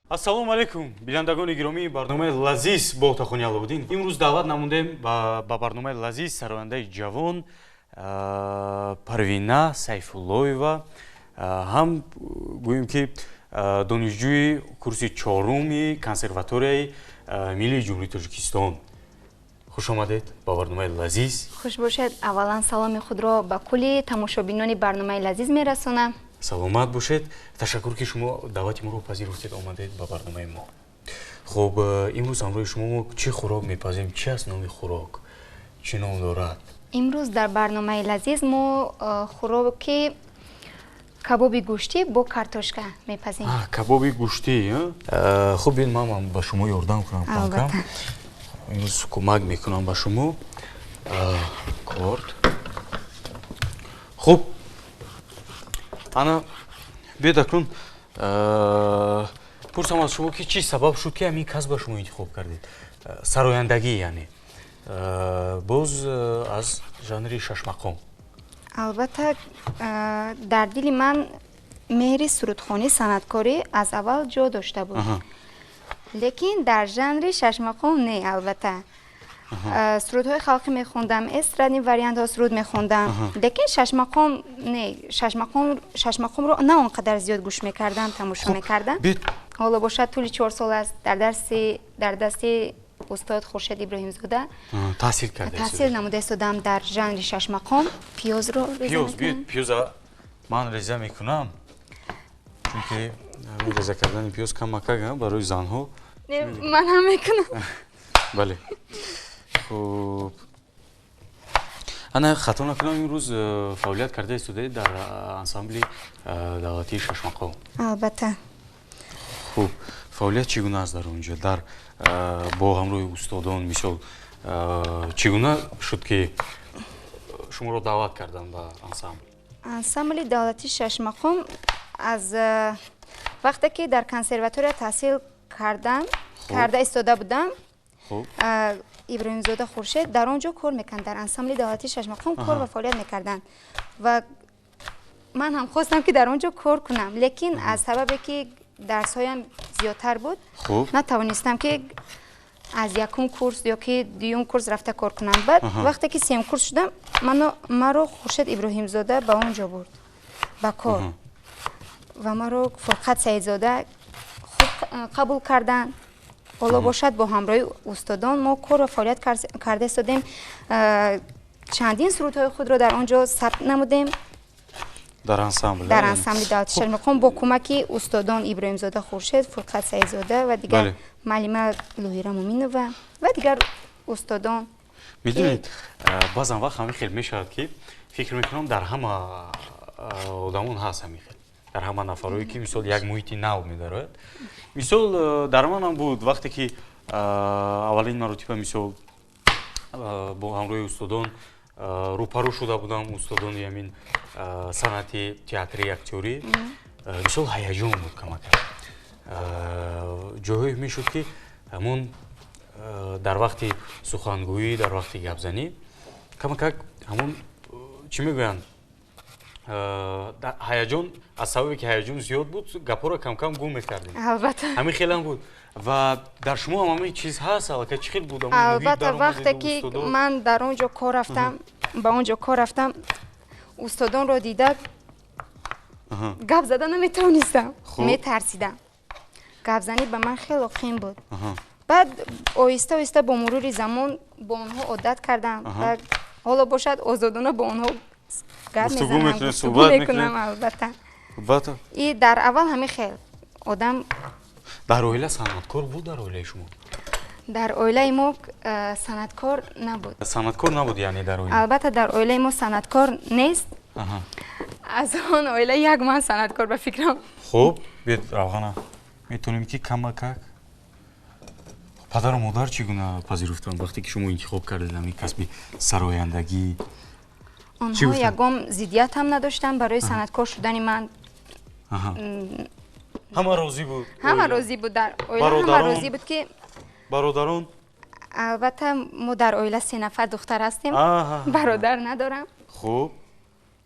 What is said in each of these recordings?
Ассалому алайкум, бинандагони гиромии барномаи «Лазиз» бо Отахони Аловуддин. Имрӯз даъват намудем ба барномаи «Лазиз» сарояндаи ҷавон Парвина Сайфуллоева, ҳам гӯем ки донишҷӯи курси чоруми консерваторияи миллии Ҷумҳурии Тоҷикистон. Хуш омадед ба барномаи «Лазиз». Хуш бошед. Аввалан саломи худро ба кулли тамошобинони барномаи «Лазиз» мерасонам. Саломат бошед. Ташаккур, ки шумо даъвати моро пазируфтед, омадед ба барномаи мо. Хуб, имрӯз ҳамроҳи шумо мо чӣ хӯрок мепазем? Чӣ аст номи хӯрок, чӣ ном дорад? Имрӯз дар барномаи «Лазиз» мо хӯроки кабоби гӯштӣ бо картошка мепазем. Кабоби гӯштӣ. Хуб, биёед, ман ба шумо ёрдам кунам камкам. Имрӯз кӯмак мекунам ба шумо. Корд. Хуб, ана биёед, акнун пурсам аз шумо, ки чӣ сабаб шуд, ки ҳамин касба шумо интихоб кардед, сарояндагӣ, яъне боз аз жанри шашмақом? Албатта, дар дили ман меҳри сурудхонӣ, санъаткорӣ аз аввал ҷо дошта буд, лекин дар жанри шашмақом не. Албатта, сурудҳои халқӣ мехондам, эстрадный вариантҳо суруд мехондам, лекин шашмақом не. Шашмақомро на он қадар зиёд гӯш мекардам, тамошо мекардам. Ҳоло бошад, тӯли 4 сол аст дар дасти устод Хуршед Иброҳимзода таҳсил карда таҳсил намуда истодам дар жанри шашмақом. Пиёзро. Пиёз, биёед, пиёза ман реза мекунам, чунки реза кардани пиёз камакак барои занҳо. Ман ҳам мекунам. Бале, хуб, ана хато накунам, имрӯз фаъолият карда истодаед дар ансамбли давлатии шашмақом? Албатта. Хуб, фаъолият чӣ гуна аст дар он ҷо, дар бо ҳамроҳи устодон? Мисол, чӣ гуна шуд, ки шуморо даъват карданд ба ансамбл? Ансамбли давлатии шашмақом аз вақте ки дар консерватория таҳсил кардам, карда истода будам, Иброҳимзода Хуршед дар он ҷо кор мекард, дар ансамбли давлатии шашмақом кор ва фаъолият мекарданд ва ман ҳам хостам, ки дар он ҷо кор кунам, лекин аз сабабе ки дарсҳоям зиёдтар буд, натавонистам, ки аз якум курс ё ки дуюм курс рафта кор кунам. Баъд вақте ки сеюм курс шудам, маро Хуршед Иброҳимзода ба он ҷо бурд ба кор ва маро Фурқат Саидзода хуб қабул карданд. Ҳоло бошад, бо ҳамроҳи устодон мо корро фаъолият карда истодем, чандин сурудҳои худро дар он ҷо сабт намудем. Дар ансамбл? Дар ансамбли давлати шашмақом бо кӯмаки устодон Иброҳимзода Хуршед, Фурқат Саидзода ва дигар муаллима Лоҳира Муминова ва дигар устодон. Медонед, баъзан вақт ҳамин хел мешавад, ки фикр мекунам, дар ҳама одамон ҳаст ҳамин хел, дар ҳама нафарое, ки мисол як муҳити нав медарояд. Мисол, дар манам буд, вақте ки аввалин маротиба, мисол, бо ҳамроҳи устодон рӯпарӯ шуда будам, устодони ҳамин санъати театри, актёрӣ, мисол, ҳаяҷон буд камака. Ҷойҳое мешуд, ки ҳамон дар вақти сухангӯӣ, дар вақти гапзанӣ камакак ҳамон, чӣ мегӯянд, ҳаяҷон, аз сабабе ки ҳаяҷон зиёд буд, гапҳоро камкам гум мекардем. Албатта. Ҳамин хелам буд ва дар шумо ҳам ҳамин чиз ҳаст аллакай? Чӣ хел буд? Албатта, вақте ки ман дар он ҷо кор рафтам, ба он ҷо кор рафтам, устодонро дида гап зада наметавонистам, метарсидам. Гапзанӣ ба ман хело қин буд. Баъд оҳиста оҳиста бо мурури замон бо онҳо одат кардам ва ҳоло бошад, озодона бо онҳо гап мезанам, гуфтугӯ мекунам, албатта. И дар аввал ҳамин хел одам. Дар оила санъаткор буд, дар оилаи шумо? Дар оилаи мо санъаткор набуд. Санъаткор набуд, яъне, дар оила? Албатта, дар оилаи мо санъаткор нест. Аз он оила як ман санъаткор, ба фикрам. Хуб, биёд, равғана метавонем ки камакак. Падару модар чӣ гуна пазируфтанд, вақте ки шумо интихоб кардед ҳамин касби сарояндагӣ? Онҳо ягон зиддият ҳам надоштанд барои санъаткор шудани ман. Ҳама розӣ буд? Ҳама розӣ буд, дар оила ҳама розӣ буд, ки Бародарон? Албатта, мо дар оила се нафар духтар ҳастем, бародар надорам.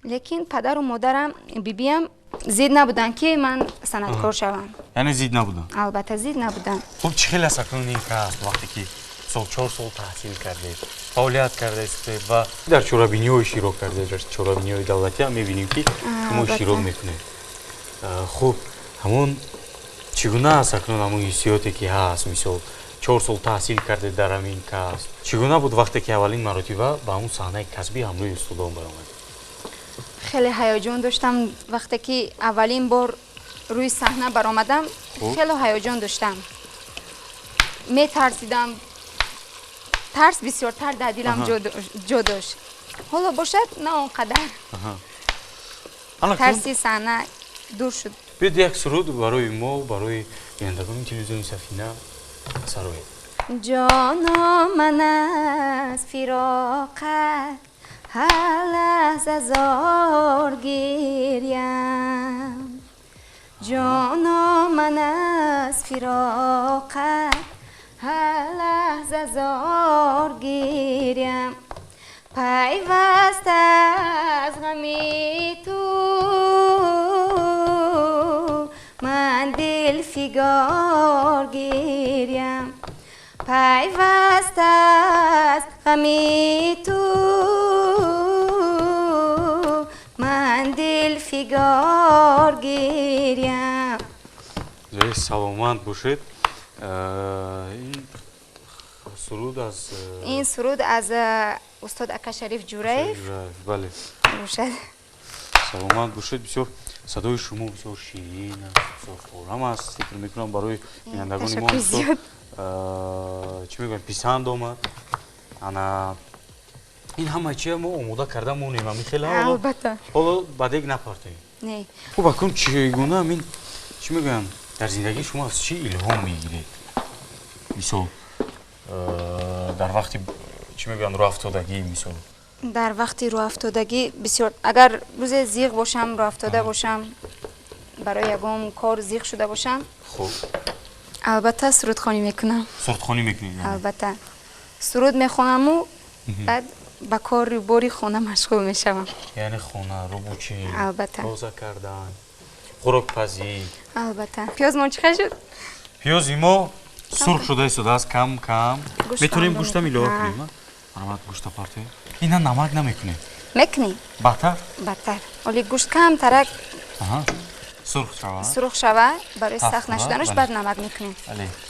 Лекин падару модарам, бибиям. Зид набуданд, ки ман санъаткор шавам. Яъне зид набуданд? Албатта, зид набуданд. Хуб, чӣ хел аст акнун ин касб, вақте ки сол 4 сол таҳсил кардед, фаъолият кардаистед ва дар чорабиниҳо иштирок кардед, дар чорабиниҳои давлатӣ ҳам мебинем, ки шумо иштирок мекунед. Хуб, ҳамон чӣ гуна аст акнун ҳамон ҳиссиёте, ки ҳаст, мисол, 4 сол таҳсил кардед дар ҳамин касб, чӣ гуна буд, вақте ки аввалин маротиба ба ҳамон саҳнаи касбӣ ҳамроҳи устодон баромадед? Хеле ҳаяҷон доштам. Вақте ки аввалин бор рӯи саҳна баромадам, хеле ҳаяҷон доштам, метарсидам, тарс бисёртар дар дилам ҷо дошт. Ҳоло бошад, на он қадар тарси саҳна дур шуд. Биёед, як суруд барои мо, барои бинандагони телевизиони Сафина сароед. Ҷоно, ман аз фироқат ҳар лаҳза зор гирям. Ҷоно, ман аз фироқат ҳар лаҳза зор гирям. Пайваста аз ғами ту ман дилфигор гирям. Пайваста аз ғами ту ман дилфигор гирям. Саломат бошед. Ин суруд аз Ин суруд аз устод ака Шариф Ҷураев. Бале. Бошад. Саломат бошед. Бисёр садои шумо бисёр ширин аст, бисёр форам аст. Фикр мекунам, барои бинандагони мо чӣ мегӯям, писанд омад. Ана ин ҳама чия мо омода карда монем, ами хеле. Албатта. Ҳоло ба дег напартоем. Не. Хуб, акун чӣ гуна ин, чӣ мегӯям, дар зиндагии шумо аз чӣ илҳом мегиред, мисол, дар вақти, чӣ мегӯянд, рӯафтодагӣ, мисол? Дар вақти рӯафтодагӣ бисёр, агар рӯзе зиқ бошам, рӯафтода бошам, барои ягон кор зиқ шуда бошам, албатта, сурудхонӣ мекунам. Сурудхонӣ мекунед? Албатта, суруд мехонаму баъд ба кори бори хона машғул мешавам. Яъне хона, рӯбучӣ? Албатта. Тоза кардан, хӯрокпазӣ? Албатта. Пиёзмон чӣ хел шуд? Пиёзи мо сурх шуда истодааст кам кам. Метавонем гӯштам илова кунем. Марҳамат, гӯшта партоем. Ина намак намекунем? Мекунем. Баъдтар. Баъдтар, оли гӯшт камтарак сурх шава. Сурх шава, барои сахт нашуданаш, баъд намак мекунем.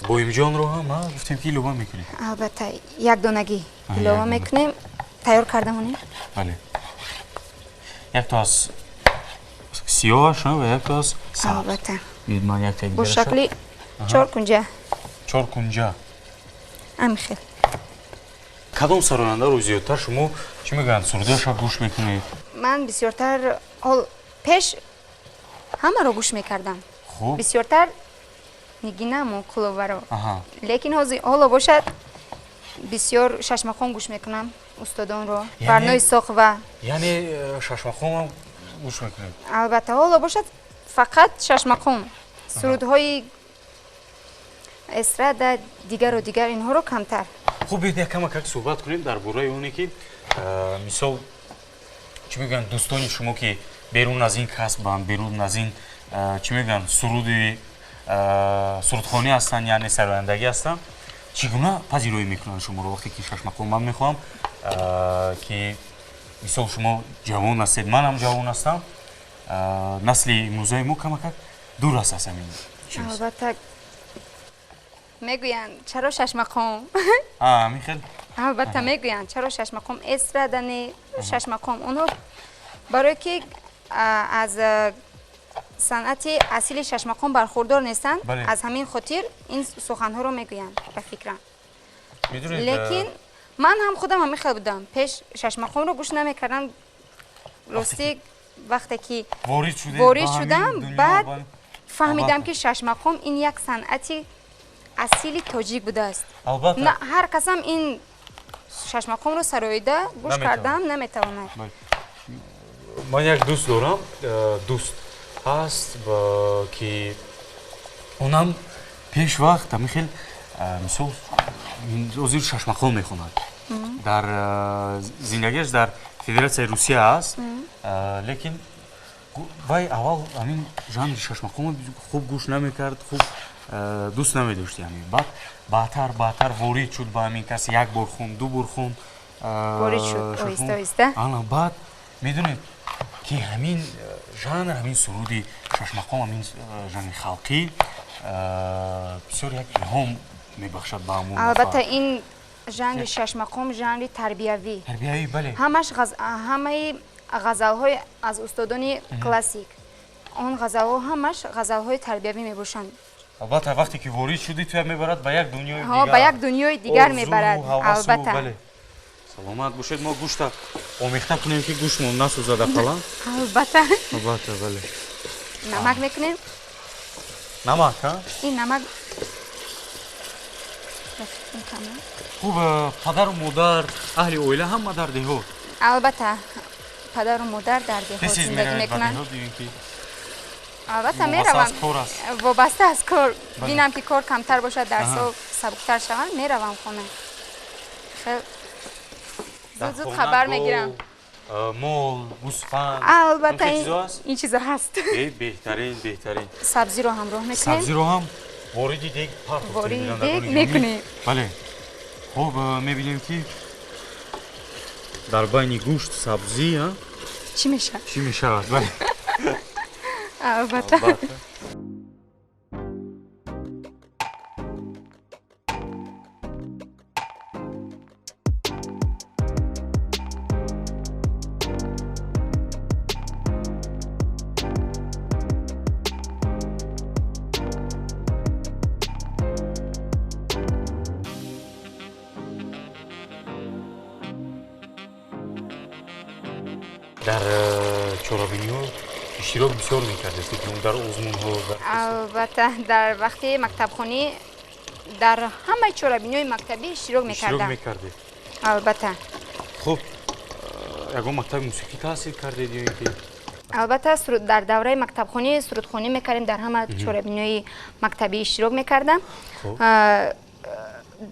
Боимҷонро ҳам гуфтем, ки илова мекунем. Албатта, як донагӣ илова мекунем, тайёр карда монем. Бале, якто аз сиёҳаш ва якто аз сабз. Албатта. Ман якта. Бо шакли чоркунҷа. Чоркунҷа. Ҳамин хел. Кадом сарояндаро зиёдтар шумо, чӣ мегӯянд, сурудашро гӯш мекунед? Ман бисёртар, ҳол пеш ҳамаро гӯш мекардам, бисёртар Нигина Амонқуловаро, лекин ҳоло бошад, бисёр Шашмақом гӯш мекунам, устодонро, Барно Исоқова. Яъне Шашмақомам гӯш мекунед? Албатта, ҳоло бошад, фақат Шашмақом. Сурудҳои эстрада, дигару дигар, инҳоро камтар. Хуб, биёед, як камакак суҳбат кунем дар бораи оне, ки мисол, чӣ мегӯянд, дӯстони шумо, ки берун аз ин касбанд, берун аз ин, чӣ мегӯянд, суруди сурудхонӣ ҳастанд, яъне сарояндагӣ ҳастанд, чӣ гуна пазироӣ мекунанд шуморо, вақте ки Шашмақом? Ман мехоҳам, ки мисол, шумо ҷавон ҳастед, манам ҷавон ҳастам, насли имрӯзаи мо камакак дур аст аз ҳамин чиз. Албатта, мегӯянд, чаро Шашмақом? Ҳамин хел. Албатта, мегӯянд, чаро Шашмақом, эстрада не, Шашмақом. Онҳо барое ки аз санъати асили Шашмақом бархурдор нестанд, аз ҳамин хотир ин суханҳоро мегӯянд, ба фикрам. Лекин ман ҳам худам ҳамин хел будам, пеш Шашмақомро гӯш намекардам. Ростӣ, вақте ки ворид шудам, баъд фаҳмидам, ки Шашмақом ин як санъати асили тоҷик будааст. Ҳар касам ин Шашмақомро сароида гӯш кардаам наметавонад. Ман як дӯст дорам, дӯст ҳаст, ки онам пеш вақт ҳамин хел, мисол, ҳозир Шашмақом мехонад, дар зиндагиаш дар Федератсияи Русия аст, лекин Вай аввал ҳамин жанри шашмақомо хуб гӯш намекард, хуб дӯст намедошт, яъне баъд баъдтар баъдтар ворид шуд ба ҳамин кас, як бор хонд, ду бор хонд, ворид шуд оҳиста оҳиста. Ана баъд медонед ки ҳамин жанр, ҳамин суруди шашмақом, ҳамин жанри халқӣ бисёр як илҳом мебахшад ба ҳамон. Албатта, ин жанри шашмақом жанри тарбиявӣ. Тарбиявӣ, бале. Ҳамаш ҳамаи ғазалҳои аз устодони классик, он ғазалҳо ҳамаш ғазалҳои тарбиявӣ мебошанд. Албатта, вақте ки ворид шудӣ, туя мебарад ба як дунёи дигар. Ба як дунёи дигар мебарад, албатта. Бале. Саломат бошед, мо гӯшта омехта кунем, ки гӯштмон насӯзад ақаллан. Албатта. Албатта, бале. Намак мекунем. Намак, а? Ин намак. Хуб, падару модар, аҳли оила ҳама дар деҳот? Албатта, падару модар дар деҳот зиндагӣ мекунанд. Албатта, меравам. Вобаста аз кор. Бинам ки кор камтар бошад, дарсҳо сабуктар шаванд, меравам хона. Зуд зуд хабар мегирам. Мол, гӯсфанд. Албатта, ин чизо ҳаст. Беҳтарин, беҳтарин. Сабзиро ҳамроҳ мекунем. Сабзиро ҳам вориди дег партофтем. Вориди дег мекунем. Бале. Хуб, мебинем ки дар байни гӯшт сабзӣ, а? Чӣ мешавад? Чӣ мешавад, бале. Албатта. Дар чорабиниҳо иштирок бисёр мекардед, дар озмунҳо? Албатта, дар вақти мактабхонӣ дар ҳамаи чорабиниҳои мактабӣ иштирок мекардам. Иштирок мекардед? Албатта. Хуб, ягон мактаби мусиқӣ таҳсил кардед ё ин ки? Албатта, дар давраи мактабхонӣ сурудхонӣ мекардем, дар ҳама чорабиниҳои мактабӣ иштирок мекардам.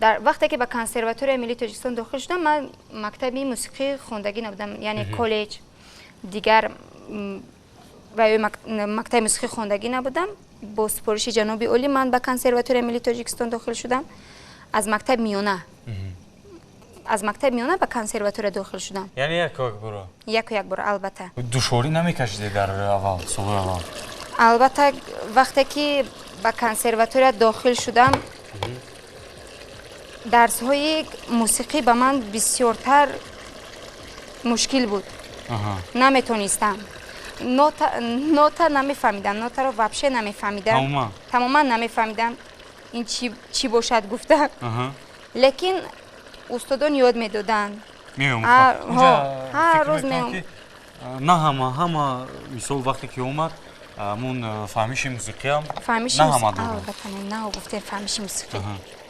Дар вақте ки ба консерваторияи миллии Тоҷикистон дохил шудам, ман мактаби мусиқӣ хондагӣ набудам, яъне коллеҷ, дигар ва мактаби мусиқӣ хондагӣ набудам. Бо супориши ҷаноби олӣ ман ба консерваторияи миллии Тоҷикистон дохил шудам. Аз мактаби миёна, аз мактаби миёна ба консерватория дохил шудам. Яъне яку як бора? Яку як бора, албатта. Душворӣ намекашидед дар аввал, солҳои аввал? Албатта, вақте ки ба консерватория дохил шудам, дарсҳои мусиқӣ ба ман бисёртар мушкил буд. Наметонистам. Нота намефаҳмидам, нотаро вообще намефаҳмидам. Тамоман намефаҳмидам ин чӣ бошад гуфта. Лекин устодон ёд медоданд. Ҳар рӯз меомӯхтам. На ҳама, мисол вақте ки омад, ҳамун фаҳмиши мусиқиам на ҳама дорад. Албатта, на гуфтем фаҳмиши мусиқӣ.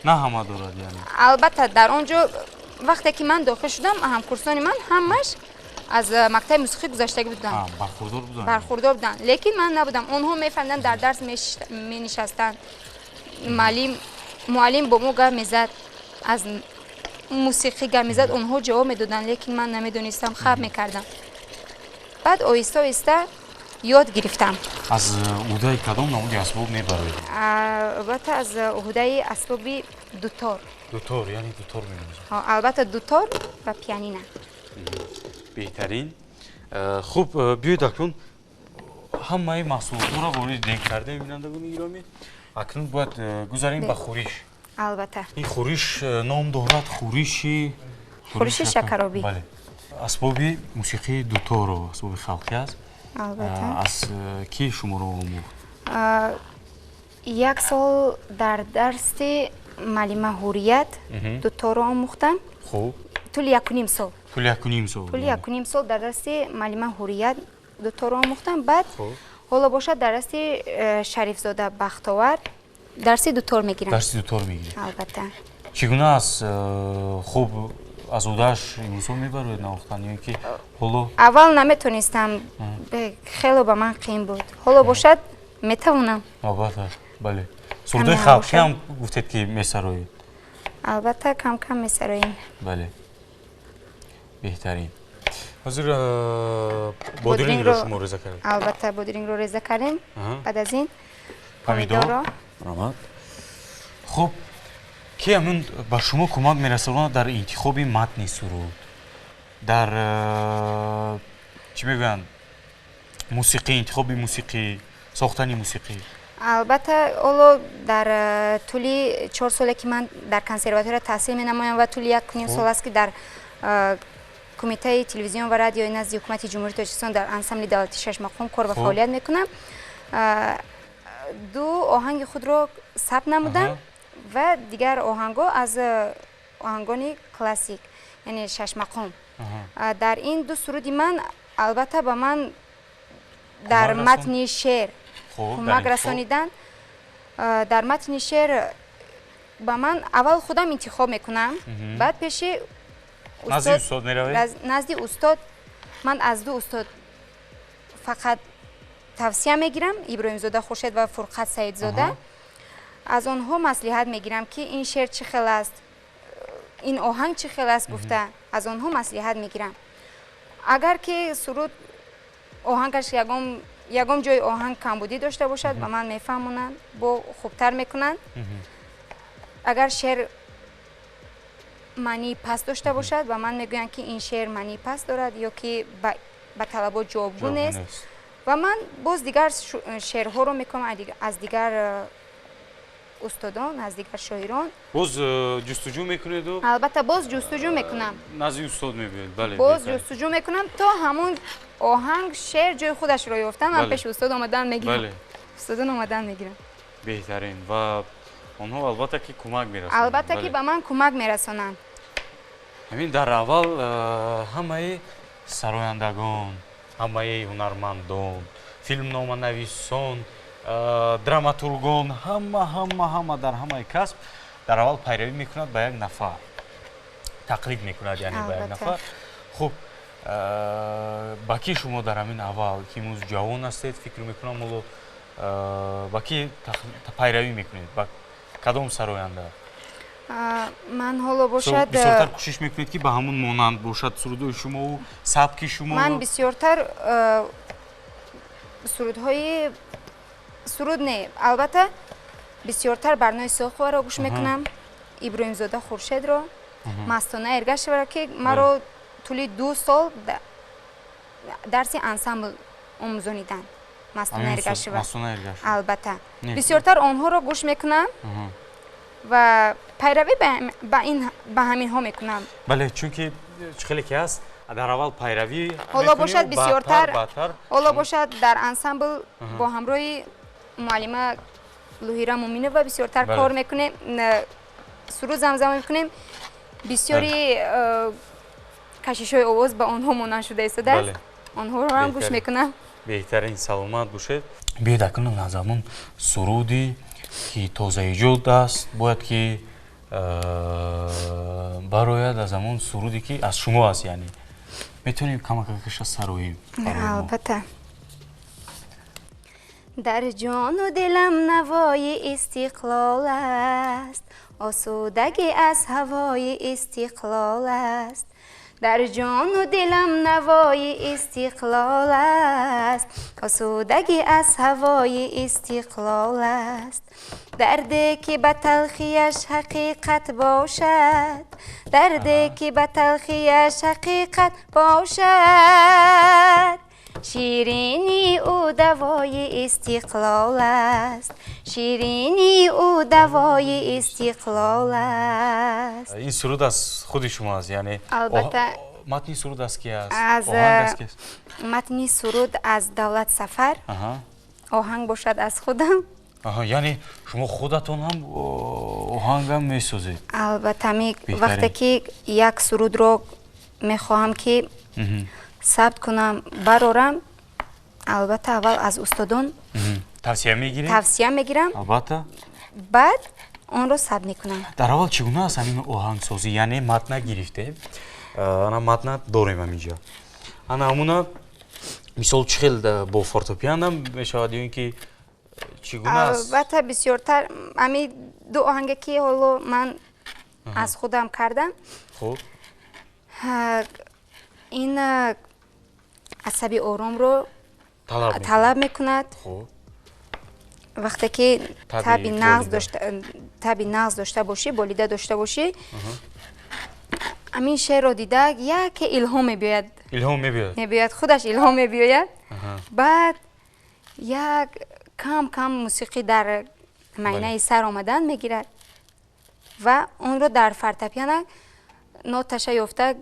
На ҳама дорад, яъне. Албатта, дар он ҷо вақте ки ман дохил шудам, ҳамкурсони ман ҳамаш аз мактаби мусиқӣ гузаштагӣ буданд. Бархурдор буданд. Бархурдор буданд, лекин ман набудам. Онҳо мефаҳмиданд, дар дарс менишастанд. Муаллим бо мо гап мезад, аз мусиқӣ гап мезад, онҳо ҷавоб медоданд, лекин ман намедонистам, хаб мекардам. Баъд оҳиста оҳиста ёд гирифтам. Аз уҳдаи кадом намуди асбоб мебароед? Албатта, аз уҳдаи асбоби дутор. Дутор, яъне дутор менавозед? Албатта, дутор ва пианина. Беҳтарин. Хуб, биёед акнун ҳамаи маҳсулотҳоро ворид дег кардем, бинандагони гиромӣ. Акнун бояд гузарем ба хӯриш. Албатта. Ин хӯриш ном дорад хӯриши шакаробӣ. Бале. Асбоби мусиқии дуторо, асбоби халқӣ аст. Албатта. Аз ки шуморо омӯхт? Як сол дар дарси муаллима Ҳуррият дуторо омӯхтам. Хуб. Тӯли якуним сол. Тӯли якуним сол. Тӯли якуним сол дар дасти муаллима Ҳуррият дуторо омӯхтам. Баъд ҳоло бошад дар дасти Шарифзода Бахтовар дарси дутор мегирам. Дарси дутор мегиред? Албатта. Чӣ гуна аст? Хуб, аз уҳдааш имрӯзҳо мебароед навохтан ё ки ҳоло? Аввал наметонистам, хело ба ман қиин буд. Ҳоло бошад метавонам. Албатта, бале. Сурудҳои халқӣ ҳам гуфтед ки месароед? Албатта, кам кам месароем. Бале. Беҳтарин. Ҳозир бодирингро шумо реза кардед? Албатта, бодирингро реза кардем. Баъд аз ин помидорро. Раҳмат. Хуб, ки ҳамин ба шумо кӯмак мерасонад дар интихоби матни суруд, дар чӣ мегӯянд, мусиқӣ, интихоби мусиқӣ, сохтани мусиқӣ? Албатта, ҳоло дар тӯли 4 соле ки ман дар консерватория таҳсил менамоям ва тӯли 1.5 сол аст, ки дар Кумитаи телевизион ва радиои назди Ҳукумати Ҷумҳурии Тоҷикистон дар ансамбли давлатии Шашмақом кор ва фаъолият мекунам, 2 оҳанги худро сабт намудам ва дигар оҳангҳо аз оҳангони классик, яъне Шашмақом. Дар ин 2 суруди ман албатта ба ман дар матни шеър кӯмак расониданд. Дар матни шеър ба ман аввал худам интихоб мекунам, баъд пеши назди устод, ман аз 2 устод фақат тавсия мегирам, Иброҳимзода Хуршед ва Фурқат Саидзода. Аз онҳо маслиҳат мегирам, ки ин шеър чӣ хел аст, ин оҳанг чӣ хел аст гуфта, аз онҳо маслиҳат мегирам. Агар ки суруд оҳангаш ягон ҷои оҳанг камбудӣ дошта бошад, ба ман мефаҳмонанд, бо хубтар мекунанд. Агар шеър маънии паст дошта бошад, ба ман мегӯянд, ки ин шеър маънии паст дорад ё ки ба талабот ҷавобгӯ нест, ва ман боз дигар шеърҳоро мекунам аз дигар устодон, аз дигар шоирон. Боз ҷустуҷӯ мекунеду? Албатта, боз ҷустуҷӯ мекунам. Назди устод мебиёед? Бале. Боз ҷустуҷӯ мекунам то ҳамон оҳанг, шеър ҷои худашро ёфта, ман пеши устод омадан мегирам. Устодон омадан мегирам. Беҳтарин. Ва онҳо албатта ки кӯмак мерасонанд. Албатта ки ба ман кӯмак мерасонанд. Ҳамин дар аввал ҳамаи сарояндагон, ҳамаи ҳунармандон, филмноманависон, драматургон, ҳама ҳама ҳама дар ҳамаи касб дар аввал пайравӣ мекунад ба як нафар, тақлид мекунад, яъне ба як нафар. Хуб, ба ки шумо дар ҳамин аввал, ки имрӯз ҷавон ҳастед, фикр мекунам, ҳоло ба ки пайравӣ мекунед, ба кадом сароянда? Ман ҳоло бошад бисёртар кӯшиш мекунед, ки ба ҳамун монанд бошад сурудҳои шумову сабки шумо? Ман бисёртар сурудҳои суруд не, албатта бисёртар Барнои Соҳоваро гӯш мекунам, Иброҳимзода Хуршедро, Мастона Эргашеваро, ки маро тӯли 2 сол дарси ансамбл омӯзониданд. Мастона Эргашева. Албатта бисёртар онҳоро гӯш мекунам ва пайравӣ ба ҳаминҳо мекунам. Бале, чунки чӣ хеле ки ҳаст, дар аввал пайравӣ ҳоло бошад бисёртар, ҳоло бошад дар ансамбл бо ҳамроҳи муаллима Луҳира Муминова бисёртар кор мекунем, суруд замзама мекунем. Бисёри кашишҳои овоз ба онҳо монанд шуда истодааст, онҳоро ҳам гӯш мекунам. Беҳтарин, саломат бошед. Биёед акнун аз ҳамон суруди ки тозаиҷод аст, бояд ки барояд, аз ҳамон суруде ки аз шумо аст, яъне метавонем камакакаша сароем? Албатта. Дар ҷону дилам навои истиқлол аст, осудагӣ аз ҳавои истиқлол аст. Дар ҷону дилам навои истиқлол аст, осудагӣ аз ҳавои истиқлол аст. Дарде ки ба талхияш ҳақиқат бошад, дарде ки ба талхияш ҳақиқат бошад, ширинии ӯ давои истиқлол аст, ширинии ӯ давои истиқлол аст. Ин суруд аз худи шумо аст, яъне? Албатта. Матни суруд аз ки аст? Оҳанг аз ки аст? Матни суруд аз Давлат Сафар, оҳанг бошад аз худам. Яъне шумо худатон ҳам оҳангам месозед? Албатта, вақте ки як сурудро мехоҳам ки сабт кунам, барорам, албатта аввал аз устодон тавсия мегирем? Тавсия мегирам. Албатта. Баъд онро сабт мекунам. Дар аввал чӣ гуна аст ҳамин оҳангсозӣ? Яъне матна гирифтем, ана матна дорем ҳаминҷа, ана ҳамуна мисол чӣ хел бо фортепиано мешавад ё ин ки чӣ гуна аст? Албатта, бисёртар ҳамин 2 оҳанге ки ҳоло ман аз худам кардам. Хуб. Ин Асаби оромро талаб мекунад. Вақте ки таби нағз дошта бошӣ, болида дошта бошӣ, ҳамин шеърро дида яке илҳом мебиёяд. Илҳом мебиёяд? Мебиёяд, худаш илҳом мебиёяд. Баъд як кам кам мусиқӣ дар майнаи сар омадан мегирад ва онро дар фортепиано ноташа ёфта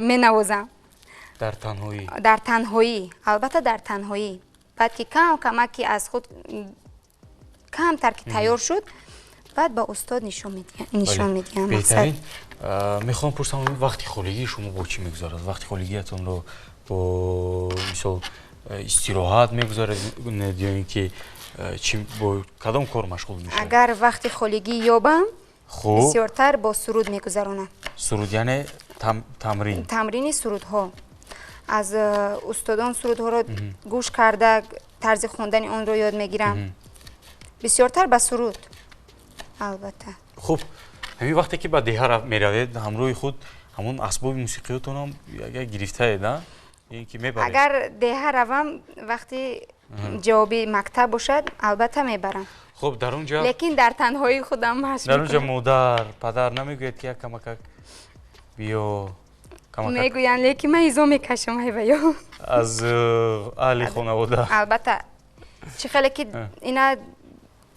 менавозам. Дар танҳоӣ? Дар танҳоӣ, албатта дар танҳоӣ. Баъд ки кам камак ки аз худ камтар ки тайёр шуд, баъд ба устод нишон медиҳам. Беҳтарин. Мехоҳам пурсам, вақти холигии шумо бо чӣ мегузарад? Вақти холигиятонро бо мисол истироҳат мегузаред ё ин ки бо кадом кор машғул мешавед? Агар вақти холигӣ ёбам, бисёртар бо суруд мегузаронам. Суруд яъне тамрин? Тамрини сурудҳо. Аз устодон сурудҳоро гӯш карда, тарзи хондани онро ёд мегирам. Бисёртар ба суруд, албатта. Хуб, ҳамин вақте ки ба деҳа меравед, ҳамроҳи худ ҳамон асбоби мусиқиётонам гирифтаед, а? Ин ки мебаред? Агар деҳа равам, вақти ҷавоби мактаб бошад, албатта мебарам. Хуб, дар он ҷо лекин дар танҳоии худам машқ мекунам. Дар он ҷо модар, падар намегӯяд ки як камакак биё? Мегӯянд, лекин ман изо мекашам ҳайваё. Аз аҳли хонавода? Албатта. Чӣ хеле ки ина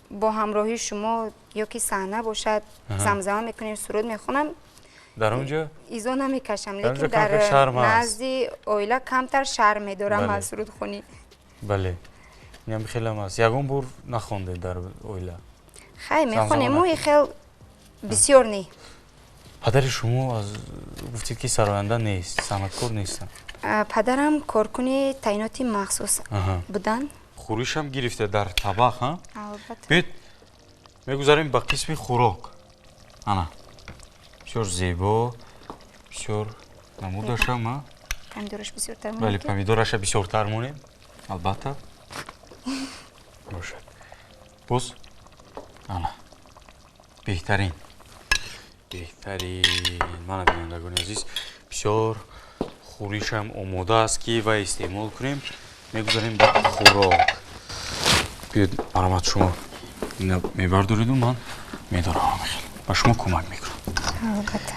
бо ҳамроҳии шумо ё ки саҳна бошад, замзама мекунем, суруд мехонам. Дар он ҷо? Изо намекашам, лекин дар назди оила камтар шарм медорам аз сурудхонӣ. Бале, инам хелам аст. Ягон бор нахондед дар оила? Хай, мехонем, мо хел бисёр не. Падари шумо аз гуфтед ки сароянда нест, санъаткор нестанд? Падарам коркуни таъиноти махсус буданд. Хӯришам гирифта дар табақ, ҳа? Албатта. Биёед мегузарем ба қисми хӯрок. Ана, бисёр зебо, бисёр намудашам, ҳа? Помидораш бисёртар монем. Бале, помидораша бисёртар монем, албатта. Бошад. Боз ана, беҳтарин. Беҳтарин. Мана бинандагони азиз, бисёр хӯришам омода аст ки вай истеъмол кунем. Мегузарем ба хӯрок. Биёед, марҳамат, шумо ина мебардореду ман медорам, хел ба шумо кӯмак мекунам. Албатта.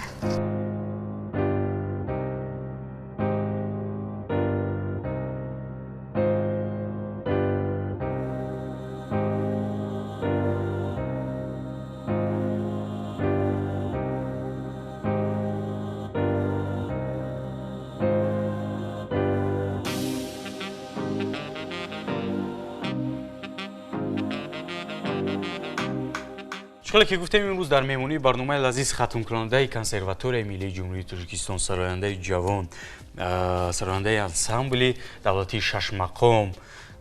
Хеле ки гуфтем, имрӯз дар меҳмонии барномаи лазиз хатмкунандаи консерваторияи миллии Ҷумҳурии Тоҷикистон, сарояндаи ҷавон, сарояндаи ансамбли давлатии шашмақом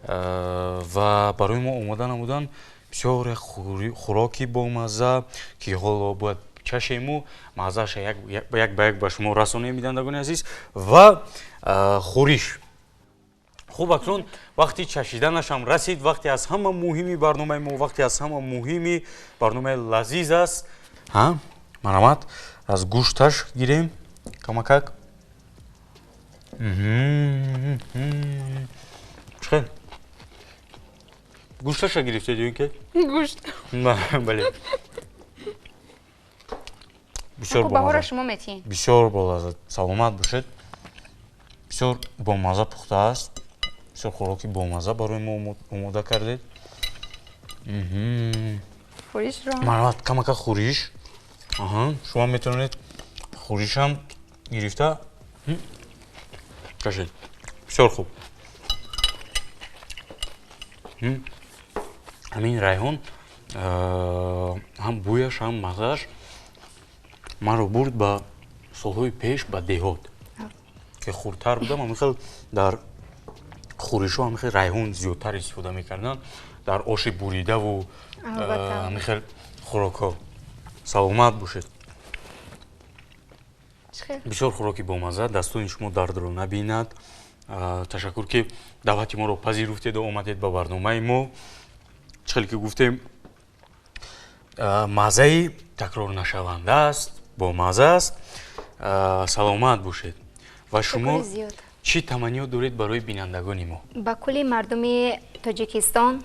ва барои мо омода намудан бисёр як хӯроки бомазза, ки ҳоло бояд чашему маззааша як ба як ба шумо расонем, бинандагони азиз, ва хӯриш. Хуб, акнун вақти чашиданашам расид, вақти аз ҳама муҳими барномаи мо, вақти аз ҳама муҳими барномаи лазиз аст. Ҳа, марҳамат, аз гӯшташ гирем камакак. Чӣ хел? Гӯшташа гирифтед ё ин ки? Гӯшт. Бале. Бисёр баҳора шумо метиҳед. Бисёр болаззат. Саломат бошед. Бисёр бомазза пухта аст. Бисёр хӯроки бомазза барои мо омода кардед. Хӯришро. Марҳамат, камака хӯриш. Шумо метавонед хӯришам гирифта кашед. Бисёр хуб. Ҳамин райҳон ҳам бӯяш, ҳам маззааш маро бурд ба солҳои пеш, ба деҳот, ки хурдтар будам, ҳамин хел дар хӯришҳо ҳамин хел райҳон зиёдтар истифода мекарданд, дар оши буридаву ҳамин хел хӯрокҳо. Саломат бошед. Бисёр хӯроки бомазза, дастони шумо дардро набинад. Ташаккур ки даъвати моро пазируфтеду омадед ба барномаи мо. Чӣ хеле ки гуфтем, маззаи такрорнашаванда аст, бомазза аст. Саломат бошед. Ва шумо Чӣ таманниёт доред барои бинандагони мо? Ба кулли мардуми Тоҷикистон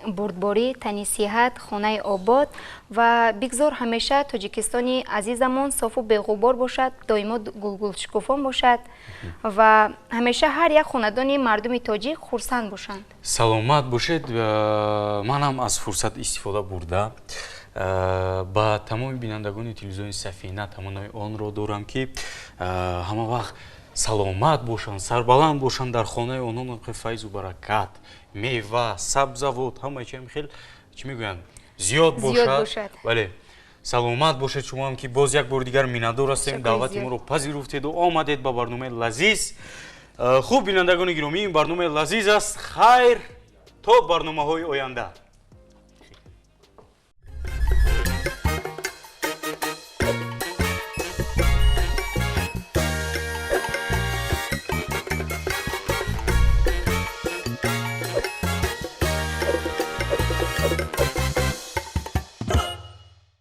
бурдборӣ, тани сиҳат, хонаи обод ва бигзор ҳамеша Тоҷикистони азизамон софу беғубор бошад, доимо гулгулшукуфон бошад ва ҳамеша ҳар як хонадони мардуми тоҷик хурсанд бошанд. Саломат бошед. Манам аз фурсат истифода бурда, ба тамоми бинандагони телевизиони Сафина таманнои онро дорам, ки ҳама вақт саломат бошанд, сарбаланд бошанд, дар хонаи онҳо файзу баракат, мева, сабзавот, ҳамаи чи хел, чӣ мегӯянд, зиёд бошад. Бале, саломат бошед. Шумоам, ки боз як бори дигар миннатдор ҳастем, даъвати моро пазируфтеду омадед ба барномаи лазиз. Хуб, бинандагони гиромӣ, ин барномаи лазиз аст. Хайр, то барномаҳои оянда.